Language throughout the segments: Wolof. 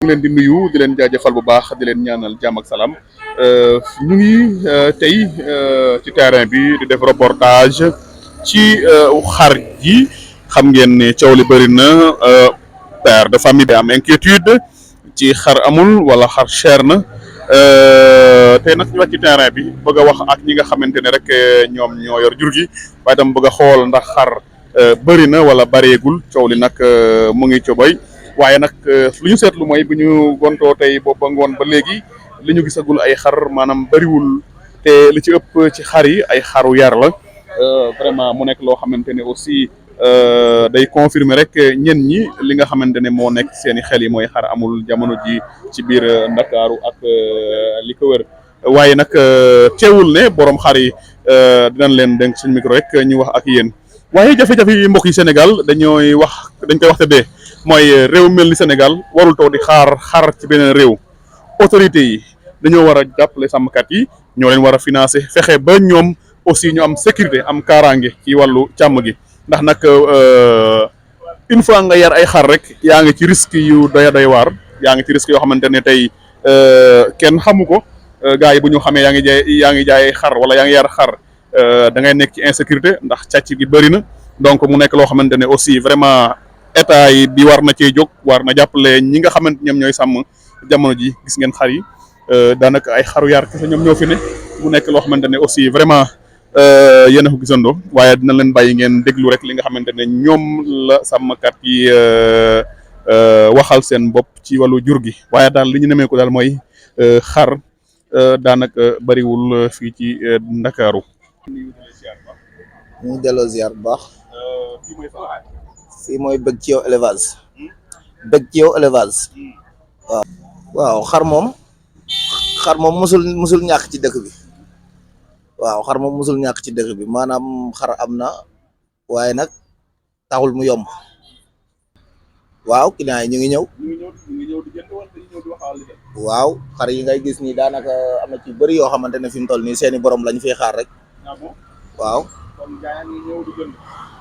ngi leen di nuyu di leen jaajëfal bu baax di leen ñaanal jàmm ak salaam ñu ngi tey ci terrain bi di def reportage ci xar ji xam ngeen ne coow li bëri na père de famille bi am inquiétude ci xar amul wala xar cher na tey nag ñu wàcc ci terrain bi bëgg a wax ak ñi nga xamante ne rek ñoom ñoo yor jur gi waaye tam bëgg a xool ndax xar bëri na wala bëreegul coow li nag mu ngi coboy waaye nag lu ñu seetlu mooy bu ñu gontoo tey booba ngoon ba léegi li ñu gisagul ay xar maanaam bëriwul te li ci ëpp ci xar yi ay xaru yar la vraiment mu nekk loo xamante ne aussi day confirmer rek ñen ñi li nga xamante ne moo nekk seeni xel yi mooy xar amul jamono ji ci biir Ndakaaru ak li ko wër waaye nag teewul ne borom xar yi dinañ leen dénk suñu micro rek ñu wax ak yéen waaye jafe-jafe yi mbokk yi Sénégal dañ koy waxte bee mooy réew mel ni Sénégal warul taw di xar ci beneen réew autorités yi dañoo war a jàppale sàmmkat yi ñoo leen war a financer fexe ba ñoom aussi ñu am sécurité am kaaraange ci wàllu càmm gi ndax nag une fois nga yar ay xar rek yaa ngi ci risque yu doy waar yaa ngi ci risque yoo xamante ne tey kenn xamu ko gars yi bu ñu xamee yaa ngi jaay xar wala yaa ngi yar xar da ngay nekk ci insécurité ndax càcc gi bëri na donc mu nekk loo xamante ne aussi vraiment état yi bi war na cee jóg war na jàppale ñi nga xamante ñoom ñooy sàmm jamono ji gis ngeen xar yi daanaka ay xaru yar kese ñoom ñoo fi ne mu nekk loo xamante ne aussi vraiment yéen a ko gisandoo waaye dina leen bàyyi ngeen déglu rek li nga xamante ne ñoom la sàmmkat yi waxal seen bopp ci wàllu jur gi waaye daal li ñu nemee ko daal mooy xar daanaka bariwul fii ci Ndakaaru. ñu ngi delloo ziar bu baax. fii mooy bëgg ci yow élevage. bëgg ci yow élevage. waaw. waaw xar moom musul ñàkk ci dëkk bi. waaw xar moom musul ñàkk ci dëkk bi maanaam xar am na waaye nag taxul mu yomb. waaw client yi ñu ngi ñëw. waaw xar yi ngay gis nii daanaka am na ci bëri yoo xamante ne fi mu toll nii seeni borom lañ fiy xaar rek. waaw.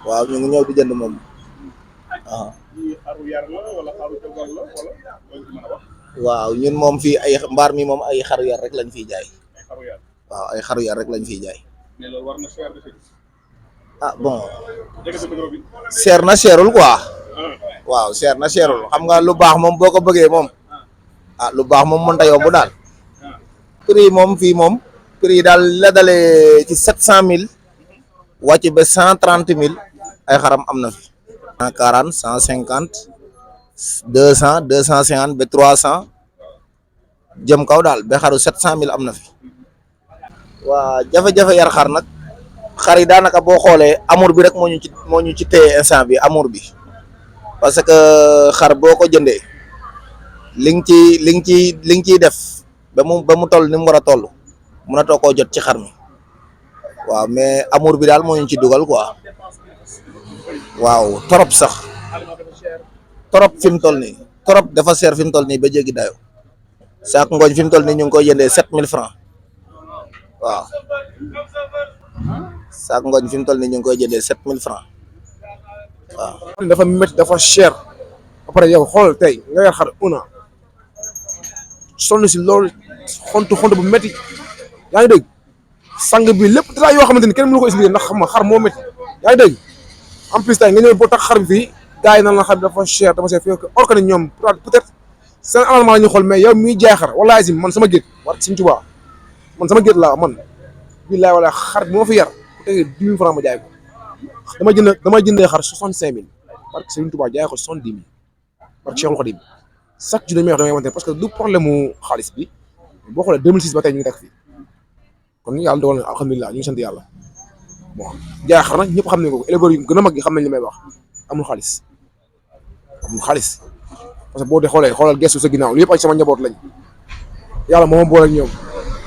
waaw ñu ngi ñëw di jënd moom. waaw ñun moom fii ay mbaar mi moom ay xaru yar rek lañ fiy jaay. waaw ay xaru yar rek lañ fiy jaay. ah bon. seer na seerul quoi. waaw seer na seerul xam nga lu baax moom boo ko bëggee moom. ah lu baax moom mënta yomb daal. prix yi moom fii moom. prix yi daal la dalee ci 700 000. wàcc ba 130 000 ay xaram am na fi. 140 150 200 250 ba 300 jëm kaw daal ba xaru 700 000 am na fi. waa jafe-jafe yar xar nag xar yi daanaka boo xoolee amour bi rek moo ñu ci téye instant bi amour bi parce que xar boo ko jëndee li nga ciy def ba mu toll ni mu war a toll mënatoo koo jot ci xar mi. waaw mais amour bi daal moo ñu ci dugal quoi waaw trop sax trop fi mu toll nii trop dafa seer fi mu toll nii ba jéggi dayo saako ngooñ fi mu toll nii ñu ngi koy jëndee 7000 francs waaw saako ngooñ fi mu toll nii ñu ngi koy jëndee 7000 francs waaw. dafa métti dafa cher après yow xool tey nga yor xar un an sonn si loolu xontu bu métti yaa ngi dégg. sang bi lépp dara yoo xamante ni kenn mënu ko expliquer ndax xam nga xar moo métti yaa ngi dégg en plus tey nga ñëw boo tax xar bi fii gars yi nan la xar bi dafa cher fekk or que ne ñoom peut-être seen aliment la ñuy xool mais yow miy jaay xar wallaahi si man sama gétt war Sëñ Tuubaa man sama gétt laa man billaay wala xar bi moo fi yar bu tegee 10 000 francs ma jaay ko dama jëndee xar 65 000 parce que Sëñ Tuubaa jaay ko 70 000 parce que Cheikhul Khadim chaque jour dañuy wax damay wante parce que du problème mu xaalis bi boo xoolee 2006 ba tey ñu ngi teg fii kon yàlla dogal na alhamdulilah ñu ngi sant yàlla bon jaay xar nag ñëpp xam nañ ko éleveurs yu gën a mag yi xam nañ li may wax amul xaalis parce que boo dee xoolal gestu sa ginnaaw lu yëpp ay sama njaboot lañ yàlla moo ma boole ak ñoom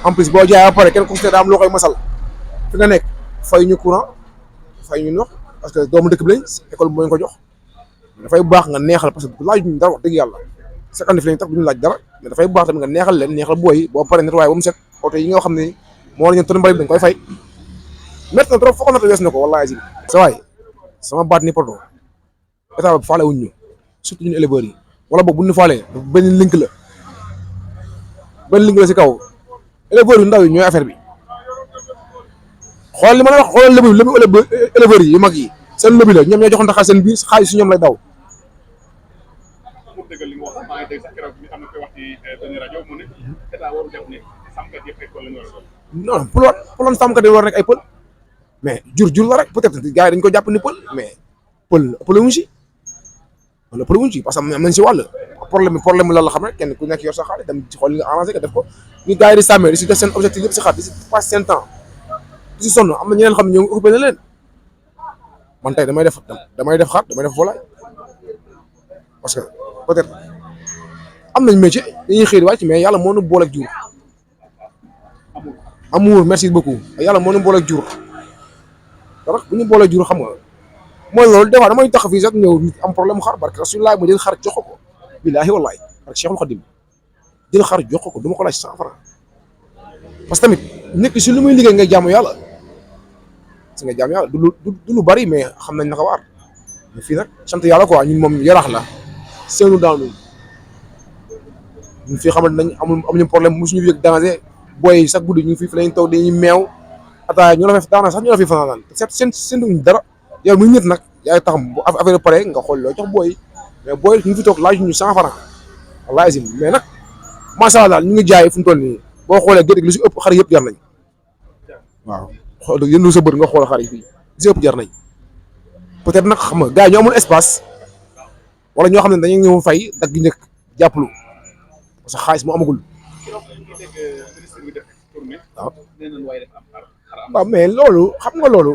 en plus boo jaayee ba pare kenn ku si ne daa am loo koy masal fi nga nekk fay ñu courant fay ñu ndox parce que doomu dëkk bi lañ école bi moo ñu ko jox dafay baax nga neexal parce que laaj ñu dara wax dëgg yàlla second fi lañ tax duñu laaj dara mais dafay baax tamit nga neexal leen neexal booy boo paree nettoyé ba mu set oto yi nga xam ne moo la ñu toll mbari bi dañ koy fay métti na trop foo ko natt wees na ko wallaahi si sa waay sama baat ni poto état bi faale wuñ ñu surtout ñun éleveurs yi wala boog bu ñu faalee benn link la si kaw éleveurs yu ndaw yi ñooy affaire bi xoolal li ma la wax xoolal lëbu éleveurs yi yu mag yi seen lëbi la ñoom ñoo joxante xaalis seen biir xaalis si ñoom lay daw. pour dëggal li nga wax maa ngi dégg sax keroog bi am na koy wax ci benn rajo mu ne état waru def ne sàmmkat yëpp ay pël la ñu war a doon. non pour lan sàmmkat yi war nekk ay pël mais jur la rek peut-être gars yi dañ ko jàpp ni pël mais pël ëppale wuñ si wala ëppale wuñ si parce que am nañ si wàll problème bi lan la xam rek kenn ku nekk yor sa xaalis dem ci xool li nga arrangé nga def ko ñu gars yi di sàmmee di si def seen objectif yëpp si xaar di si passé seen temps di si sonn am na ñeneen xam ne ñoo occupé na leen man tey damay def xaar damay def volaille parce que peut-être am nañ métier dañuy xëy di wàcc mais yàlla moo nu boole ak jur amour merci beaucoup yàlla moo nu boole ak jur dara bu ñu boole jur xam nga mooy loolu des fois damay tax fii sax ñëw nit am problème xar barke Rasulullah ma jël xar jox ko billaahi wallaahi barke Cheikhul Khadim jël xar jox ko du ma ko laaj 100 francs parce que tamit nekk si lu muy liggéey ngay jaamu yàlla si nga jaamu yàlla du lu bari mais xam nañ naka waar mais fii nag sant yàlla quoi ñun moom yarax la seenu daanu ñun fii xamante nañ amuñu problème mosuñu yëg danger booy sax guddi ñu fii fi lañ toog dañuy meew ataaya ñu la fi daana sax ñu la fi fanaan seen duñ dara yow muy nit nag yaay tax bu affaire pare nga xool loo jox booy mais booy ñu fi toog laaj ñu 100 francs wallaahi azim mais nag macha allah ñu ngi jaay fu mu toll nii boo xoolee gerte gi lu si ëpp xar yëpp jar nañ waaw xool yéen lu sa bët nga xool xar yi fii lu si ëpp jar nañ peut-être nag xam nga gars yi ñoo amul espace wala ñoo xam ne dañuy ñëw fay dagg njëkk jàppalu parce que xaalis moo amagul waaw mais loolu xam nga loolu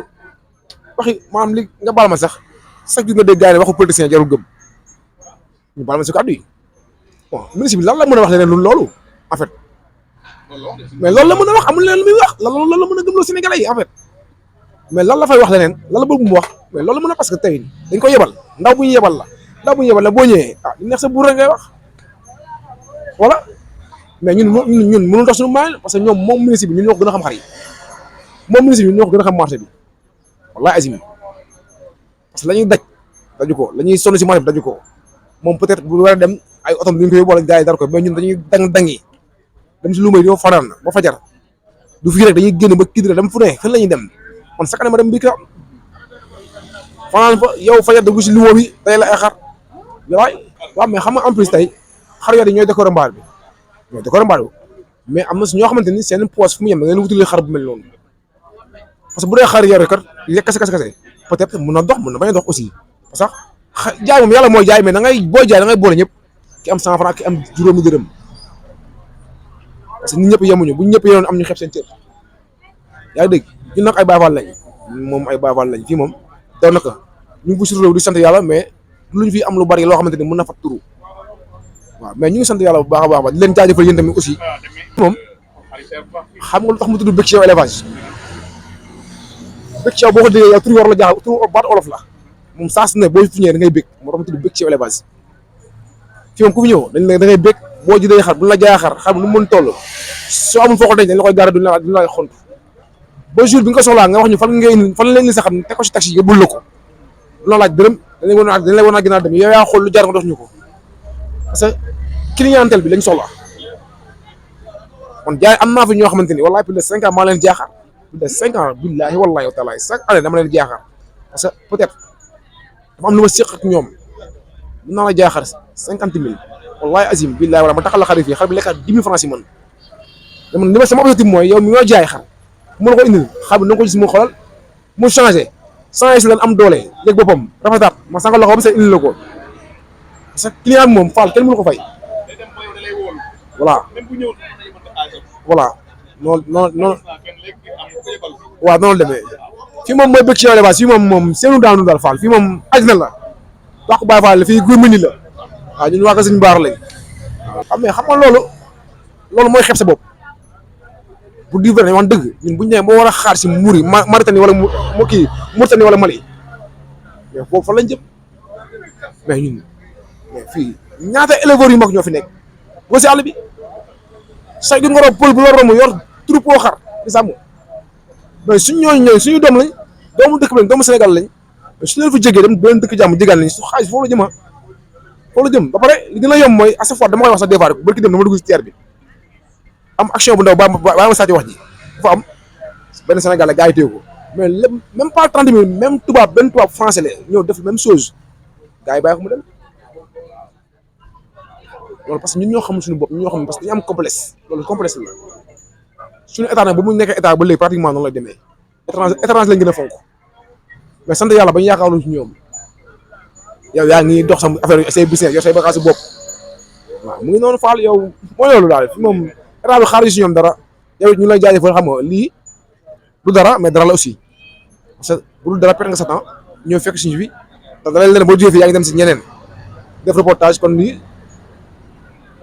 waxi maanaam li nga baal ma sax chaque jour nga dégg gars yi waxu politicien jarul gëm ñu baal ma si kàddu yi bon ministre bi lan la mën a wax leneen loolu en fait mais loolu la mën a wax amul leneen lu muy wax loolu la mën a gëmloo Sénégalais yi en fait mais lan la fay wax leneen lan la bëgg mu wax mais loolu mën a parce que tey dañ ko yebal ndaw bu ñu yebal la boo ñëwee ah li neex sa buur rek ngay wax voilà mais ñun mënul tax suñu maay parce que ñoom moom ministre bi ñun ñoo ko gën a xam xar yi moom ministre bi ñun ñoo ko gën a xam marché bi wallahi azim parce que la ñuy daju ko la ñuy sonn si marché bi daju ko moom peut-être bu war a dem ay otom duñ ko yóbbu wala gars yi dara ko mais ñun dañuy dangi dem si lu may doo fanaan ba fajar du fii rek dañuy génn ba Kidira dem fu ne fan la ñuy dem man chaque année ma dem Bikra fanaan fa yow fajar dugg si lumo bi day la ay xar waaw mais xam nga en plus tey xar yooyu ñooy décorer mbaar bi mais am na si ñoo xamante ni seen poche fu mu yem da ngeen wutali xar bu mel noonu parce que bu dee xar yore kat yekk kase peut-être mun na dox mun na bañ a dox aussi parce que jaay moom yàlla mooy jaay mais booy jaay da ngay boole ñëpp ki am 100 francs ki am juróomi dërëm parce que nit ñëpp yemuñu bu ñëpp yemoon am ñu xeeb seen cër yaa ngi dégg ñun nag ay baafal lañ moom ay baafal lañ fii moom daw naka ñu ngi ko surtout di sant yàlla mais luñ fi am lu bari loo xamante ni mën na fat turu waaw mais ñu ngi sant yàlla bu baax a baax ba di leen jaajëfal yéen tamit aussi moom xam nga lu tax mu tudd Bek Chiaw élevage Bek Chiaw boo ko déggee yow tur war la jaaxal tur baat olof la moom saa su ne boo fi ñëwee da ngay bég moo tax mu tudd Bek Chiaw élevage fii moom ku fi ñëw dañ ne da ngay bég boo jëlee xar bu la jaayee xar bu nu mu mën toll soo amul foo ko denc dañ la koy gaare duñ la xont ba jour bi nga ko soxlaa nga wax ñu fan la indi sa xam teg ko si taxi yóbbul la ko loo laaj dërëm dañ lay woon a ginnaaw dem yow yaa xool lu jar nga dox ñu ko parce que clientèle bi lañ soxla kon jaay am naa fi ñoo xamante ni wallahi plus de 5 ans maa leen jaaxaar plus de 5 ans billahi wallahi wa taala chaque année dama leen jaaxaar parce que peut-être dafa am lu ma séq ak ñoom mën naa la jaaxaar 50 000 wallahi azim billahi wala ma taxal la xarit fii xar bi lekkaat 10 000 francs yi man dama li ma sama objectif mooy yow mi nga jaay xar mu la ko indil xar bi na nga ko gis mu xoolal mu changé si lan am doole léegi boppam rafetaat ma sànq loxo ba sa indil la ko parce que client moom faal kenn mënu ko fay voilà noonu waaw noonu demee fii moom mooy Bek Chiaw élevage fii moom seenu daanu daal faal fii moom àddina la wax ko Baay Faal la fii guy mini la waaw ñun waa ko suñu baar lañ xam nga loolu mooy xeeb sa bopp bu di vrai wax dëgg ñun bu ñu nee boo war a xaar si Mouri Mauritanie wala mu kii Mauritanie wala Mali mais foofu fan lañ jëm mais ñun mais fii ñaata éleveurs yu mag ñoo fi nekk boo si àll bi say du nga romb pël bu la romb yor troupeau xar di sàmm mais suñ ñooñu suñu doom lañ doomu dëkk bi lañ doomu Sénégal lañ mais su leen fa jégee dem beneen dëkk jàmm jégal nañ su xaalis foofu la jëma foofu la jëm ba pare li gën a yomb mooy à chaque fois dama koy wax sax des fois rek barki dem dama dugg si teer bi am action bu ndaw ba ma sàcc wax ji dafa am benn Sénégal la gars yi téye ko mais lépp même pas 30 minutes même benn tubaab français la ñëw def même chose gars yi bàyyi ko mu dem loolu parce que ñun ñoo xam suñu bopp ñun ñoo xam parce que dañu am complexe loolu complexe la suñu état nag ba mu nekkee état ba léegi pratiquement noonu lay demee étranger lañ gën a fonk mais sant yàlla ba ñu yaakaaroon ci ñoom yow yaa ngi dox sa affaire say business yor say bagages bopp waaw mu ngi noonu faal yow mooy loolu daal fi moom état bi xaaruñu si ñoom dara yow it ñu lay jaajëfal xam nga lii du dara mais dara la aussi parce que bu dul dara perte nga sa temps ñëw fekk suñu fi te da lay leen boo jógee fii yaa ngi dem si ñeneen def reportage kon lii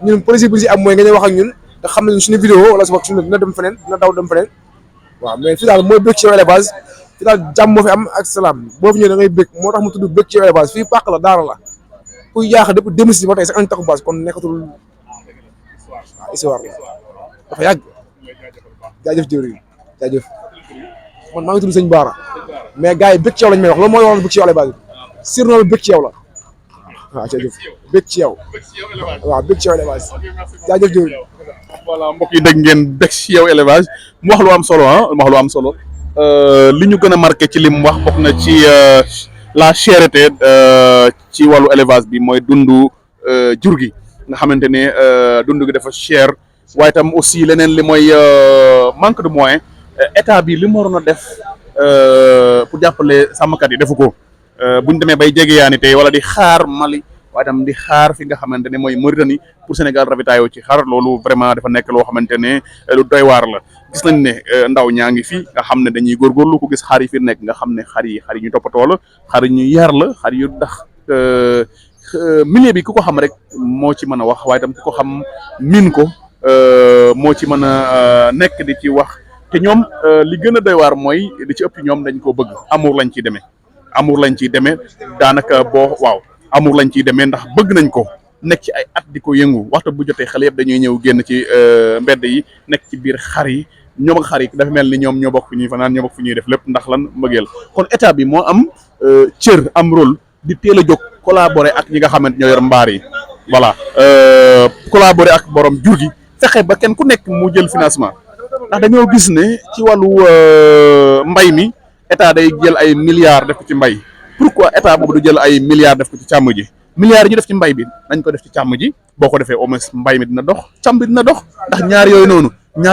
ñun principe bi si am mooy nga ñëw wax ak ñun te xam nañ suñu vidéo wala suñu dina dem feneen dina daw dem feneen waaw mais fii daal mooy bëgg ci yow élevage fii daal jàmm moo fi am ak salaam boo fi ñëwee da ngay bëgg moo tax mu tudd bëgg ci yow élevage fii pàq la daara la kuy yaax depuis démb si ba tey sax añ taxu base kon nekkatul waaw histoire la dafa yàgg jaajëf jëwriñ jaajëf man maa ngi tudd sëñ Baara mais gars yi bëgg ci yow lañ may wax loolu mooy wax bëgg ci yow élevage surnom bi bëgg ci yow la waaw jaajëf bëgg ci yow waaw bëgg ci yow élevage jaajëf jëwriñ voilà mbokk yi dégg ngeen bëgg ci yow élevage mu wax lu am solo mu wax lu am solo li ñu gën a marqué ci li mu wax bokk na ci la cherté ci wàllu élevage bi mooy dundu jur gi nga xamante ne dund gi dafa cher waaye tam aussi leneen li mooy manque de moyen état bi li mu waroon a def pour jàppale sàmmkat yi defu ko buñ demee bay jegeyaani tey wala di xaar Mali waaye tam di xaar fi nga xamante ne mooy Mauritanie pour Sénégal ravitaayoo ci xar loolu vraiment dafa nekk loo xamante ne lu doy waar la gis nañ ne ndaw ñaa ngi fi nga xam ne dañuy góorgóorlu ko gis xar yi fi nekk nga xam ne xar yi ñu toppatoo la xar yi ñu yar la xar yu ndax milieu bi ku ko xam rek moo ci mën a wax waaye tam ku ko xam miin ko moo ci mën a nekk di ci wax te ñoom li gën a doy waar mooy li ci ëpp ñoom dañ koo bëgg amour lañ ciy demee amour lañ ciy demee daanaka boo waaw amour lañ ciy demee ndax bëgg nañ ko nekk ci ay at di ko yëngu waxtu bu jotee xale yëpp dañuy ñëw génn ci mbedd yi nekk ci biir xar yi ñoom ak xar yi dafa mel ni ñoom ñoo bokk fu ñuy fanaan ñoo bokk fu ñuy def lépp ndax lan mbëggeel kon état bi moo am cër am rôle di teel a jóg collaborer ak ñi nga xamante ñoo yor mbaar yi voilà collaborer ak borom jur gi fexe ba kenn ku nekk mu jël financement ndax dañoo gis ne ci wàllu mbay mi état day jël ay milliards def ko ci mbay pourquoi état boobu du jël ay milliards def ko ci càmm ji milliards yi ñu def ci mbay bi nañ ko def ci càmm ji boo ko defee au moins mbay mi dina dox càmm bi dina dox ndax ñaar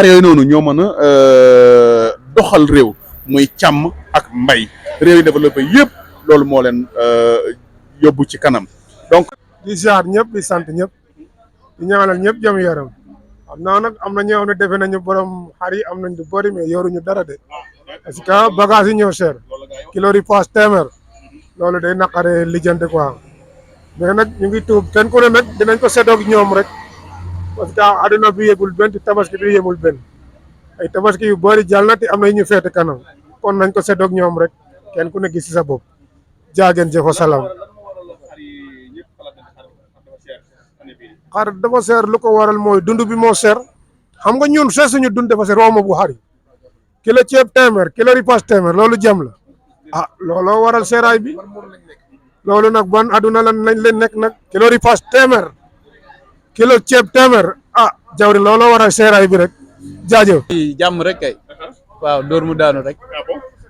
yooyu noonu ñoo mën a doxal réew muy càmm ak mbay réew yi développé yëpp loolu moo leen yóbbu ci kanam donc. di ziar ñëpp di sant ñëpp di ñaanal ñëpp jëm yaram xam naa nag am na ñoo xam ne defe nañu borom xar yi am nañ du bëri mais yoruñu dara de parce que bagage yi ñëw cher kilo ripaas téeméer loolu day naqare lijjante quoi mais nag ñu ngi tuub kenn ku ne nag dinañ ko seddoog ñoom rek parce que àdduna bi yegul benn tabaski bi yemul benn ay tabaski yu bëri jàll na te am na ñu feete kanam kon nañ ko seddoog ñoom rek kenn ku ne gis ci sa bopp jaageen jëfo salaam. xar dafa seer lu ko waral mooy dund bi moo seer xam nga ñun see suñu dund dafa seer waxuma bu xar yi kilo ceeb téeméer kilo ripaas téeméer loolu jëm la ah looloo waral seeraay bi loolu nag ban aduna lan lañ leen nekk nag kilo ripaas téeméer kilo ceeb téeméer ah jawri looloo waral seeraay bi rek jaajëf. jàmm rek kay waaw dóor mu daanu rek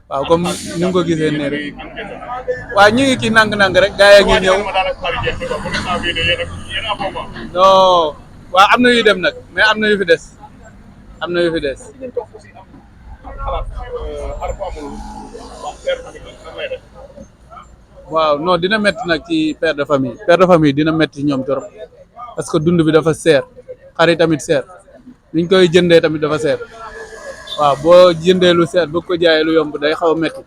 waaw comme ni nga ko gisee nee rek waaw ñu ngi kii nang-nang rek gaa yi ngi ñëw non waaw am na yu dem nag mais am na yu fi des waaw non dina métti nag ci père de famille dina métti ñoom trop parce que dund bi dafa seer xar yi tamit seer niñ koy jëndee tamit dafa seer waaw boo jëndee lu seer bëgg ko jaayee lu yomb day xaw a métti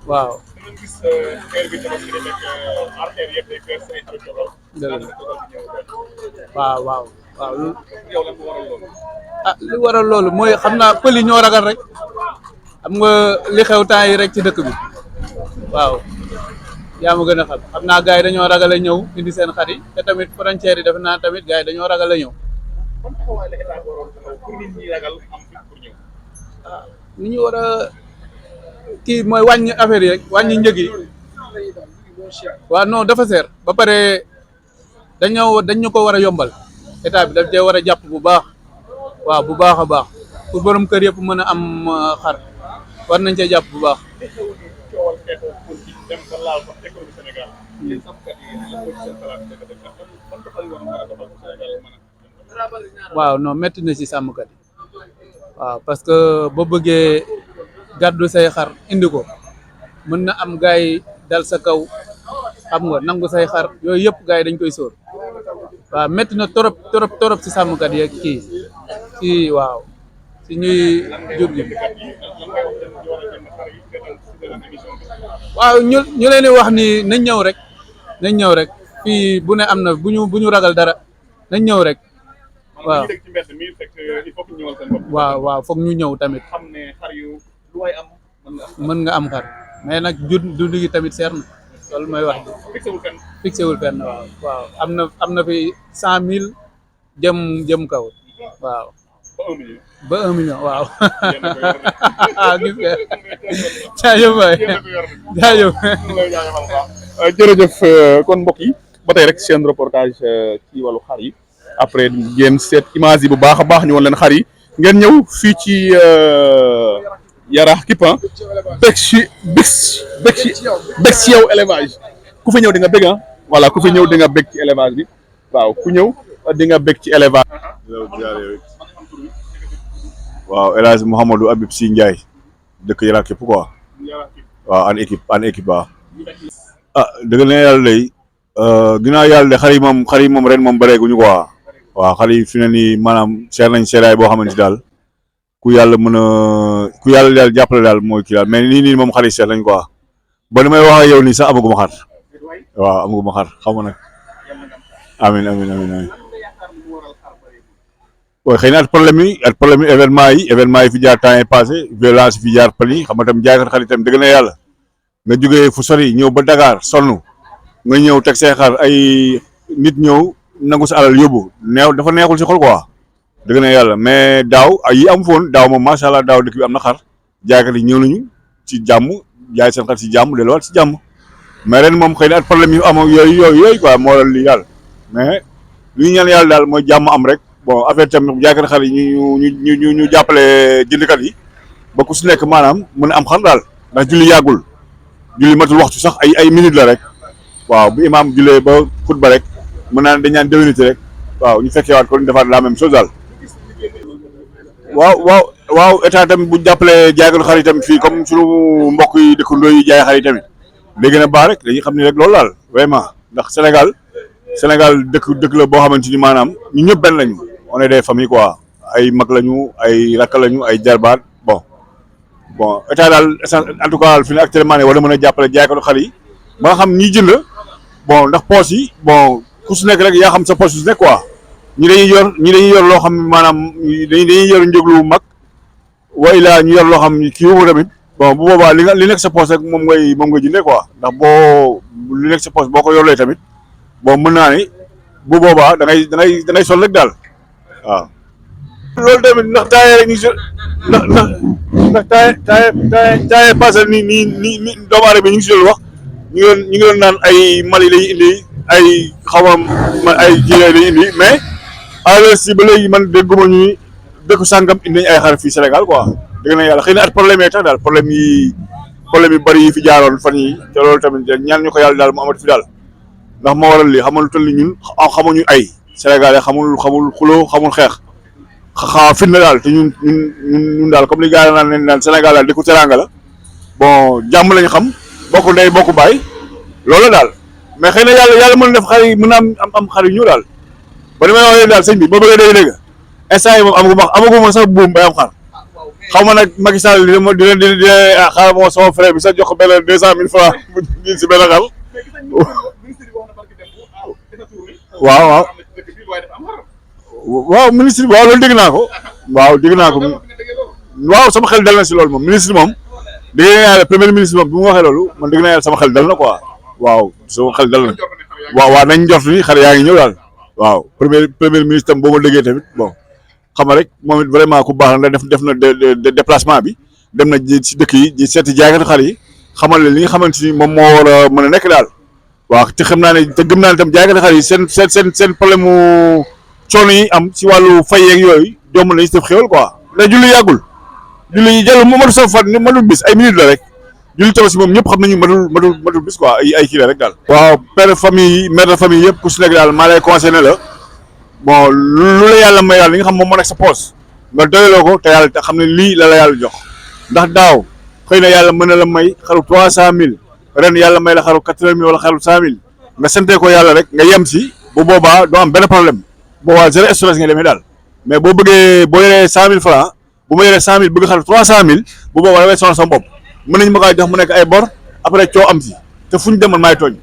waaw. waaw ah li waral loolu mooy xam naa pël yi ñoo ragal rek xam nga li xew temps yi rek ci dëkk bi waaw yaa ma gën a xam naa gars yi dañoo ragal a ñëw indi seen xar yi te tamit frontière yi def naa tamit gars yi dañoo ragal a ñëw. ni ñu war a kii mooy wàññi affaire yi rek wàññi njëg yi waaw non dafa seer ba pare dañ ñu ko war a yombal état bi daf cee war a jàpp bu baax waaw bu baax a baax pour borom kër yëpp mën a am xar war nañ cee jàpp bu baax. waaw non métti na ci sàmmkat yi waaw parce que boo bëggee gàddu say xar indi ko mën na am gaay yi dal sa kaw xam nga nangu say xar yooyu yëpp gaay yi dañ koy sóor waaw métti na torop torop torop ci sàmmkat yi ak kii ci waaw ci ñuy jur gi waaw ñu leen di wax ni nañ ñëw rek fii bu ne am na bu ñu ragal dara nañ ñëw rek waaw waaw foog ñu ñëw tamit mën nga am xar mais nag dund gi tamit seer na loolu mooy wax ji fixé wul fenn waaw am na fi 100 000 jëm kaw waaw ba 1 million waaw gis nga jaajëf waay jaajëf jërëjëf kon mbokk yi ba tey rek seen reportage ci wàllu xar yi après ngeen seet image yi bu baax a baax ñu woon leen xar yi ngeen ñëw fii ci Yaraax Kipan bég ci yow élevage ku fi ñëw di nga bég ah voilà ku fi ñëw di nga bég ci élevage bi waaw ku ñëw di nga bég ci élevage. waaw El Hadj Mouhamadou Habib Sy Ndiaye dëkk Yaraax Kipp quoi waaw en équipe waaw. dëgg na yàlla day ginnaaw yàlla de xar yi moom ren moom bareeguñu quoi waaw xar yi fi ne nii maanaam seer nañ seeraay boo xamante daal ku yàlla daal jàppale daal mooy kii daal mais nii moom xar yi seer nañ quoi ba ni may wax ak yow nii sax amaguma xar waaw amaguma xar xam nga nag amiin waaw xëy na at problème yi événement yi fi jaar temps yi passé violence fi jaar pan yi xam nga tam jaaykat xar itam dëgg na yàlla nga jógee fu sori ñëw ba Dakar sonn nga ñëw teg say xar ay nit ñëw nangu sa alal yóbbu dafa neexul si xol quoi dëgg na yàlla mais daaw yi am foon daaw moom macha allah daaw dëkk bi am na xar jaaykat yi ñëw nañu ci jàmm jaay seen xar si jàmm delluwaat si jàmm mais ren moom xëy na at problème yu am yooyu quoi moo la li yàlla mais li ñu ñaan yàlla daal mooy jàmm am rek bon affaire tamit jaaykat xar yi ñu jàppale jëndkat yi ba ku si nekk maanaam mën a am xar daal ndax julli yàggul. julli matul waxtu sax ay minutes la rek waaw bu imaam jullee ba xutba rek mën naa dañ ñaan déwéniti rek waaw ñu fekkee waat ko ñu defaat la même chose daal. waaw état tamit bu jàppalee jaaykatu xar yi tamit fii comme suñu mbokk yi dëkkandoo yi jaay xar yi tamit day gën a baax rek dañuy xam ni rek loolu daal vraiment ndax Sénégal dëkk la boo xamante ni maanaam ñu ñëpp benn lañu on est des familles quoi ay mag lañu ay rakk lañu ay jarbaat bon état daal en tout cas fi ne actuellement ne war na mën a jàppale jaaykatu xar yi ba nga xam ñi jënd bon ndax poche yi bon ku su nekk rek yaa xam sa poche su nekk quoi ñi dañuy yor loo xam maanaam dañuy yor njëg lu mag wa ilaa ñu yor loo xam kii wu tamit bon bu boobaa li nekk sa poche rek moom ngay jëndee quoi ndax boo li nekk sa poche boo ko yorlee tamit bon mën naa ni bu boobaa da ngay sol rek daal waaw. loolu tamit ndax taayee rek ndax taayee passé ni doomu aadama ñu ngi si doon wax ñu ngi doon naan ay Mali lañuy indi ay xawam ay jiw lañuy indi mais alors si ba léegi man dégguma ñuy dëkku sàngam indi nañ ay xar fii Sénégal quoi dégg na yàlla xëy na at problème yi tax daal problème yi bëri yi fi jaaroon fan yi te loolu tamit ñaan ñu ko yàlla daal mu amati fi daal ndax moo waral lii xamul toll ni ñun xamuñu ay Sénégal xamul xuloo xamul xeex. fin na daal te ñun daal comme li gars yi naan daal Sénégal daal dëkku teranga la bon jàmm lañu xam bokk ndey bokk baay loolu daal mais xëy na yàlla mën na def xar yi mën a am xar yu ñu daal ba ni may waxee daal sëñ bi boo bëggee dégg instant yi moom amaguma sax buum bay am xar xaw ma nag Macky Sall dina xaaral moo sama frère bi sax jox ko benn 200 000 francs mu si benn xar waaw ministre bi waaw loolu dégg naa ko waaw sama xel dal na si loolu moom ministre moom dégg naa yàlla premier ministre moom bi mu waxee loolu man dégg naa yàlla sama xel dal na quoi waaw sama xel dal na waaw nañ njort ni xar yaa ngi ñëw daal waaw premier ministre tam boo ma déggee tamit bon xam nga rek moom it vraiment ku baax na def na déplacement bi dem na si dëkk yi di seeti jaaykatu xar yi xamal leen li nga xamante ni moom moo war a mën a nekk daal waaw te xam naa ne te gëm naa ne tam jaaykati xar yi seen problème mu coono yi am si wàllu fay yeeg yooyu jomb nañu si def xéwal quoi ndax julli yàggul julli jàll mu matul sa fan matul bis ay minutes la rek julli tabaski moom ñëpp xam nañu matul bis quoi ay kii la rek daal. waaw père de famille mère de famille yëpp ku si nekk daal maa lay conseillé ne la bon lu la yàlla may daal li nga xam moom moo nekk sa poos nga doyaloo ko te yàlla te xam ne lii la yàlla jox ndax daaw xëy na yàlla mën na la may xaru 300000 ren yàlla may la xaru 80000 wala xaru 100000 nga sante ko yàlla rek nga yem si bu boobaa doo am benn problème boobaa zéro stress nga demee daal mais boo bëggee boo yoree 100000 francs bu ma yoree 100000 bëgg xaru 300000 bu boobaa damay sonal sama bopp mën nañu ma koy jox mu nekk ay bor après coo am si te fu ñu demoon maay tooñ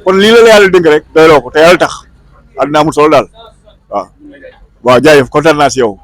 kon lii la yàlla dénk rek doyloo ko te yàlla tax àddina amul solo daal waaw jaajëf kontaan naa si yow.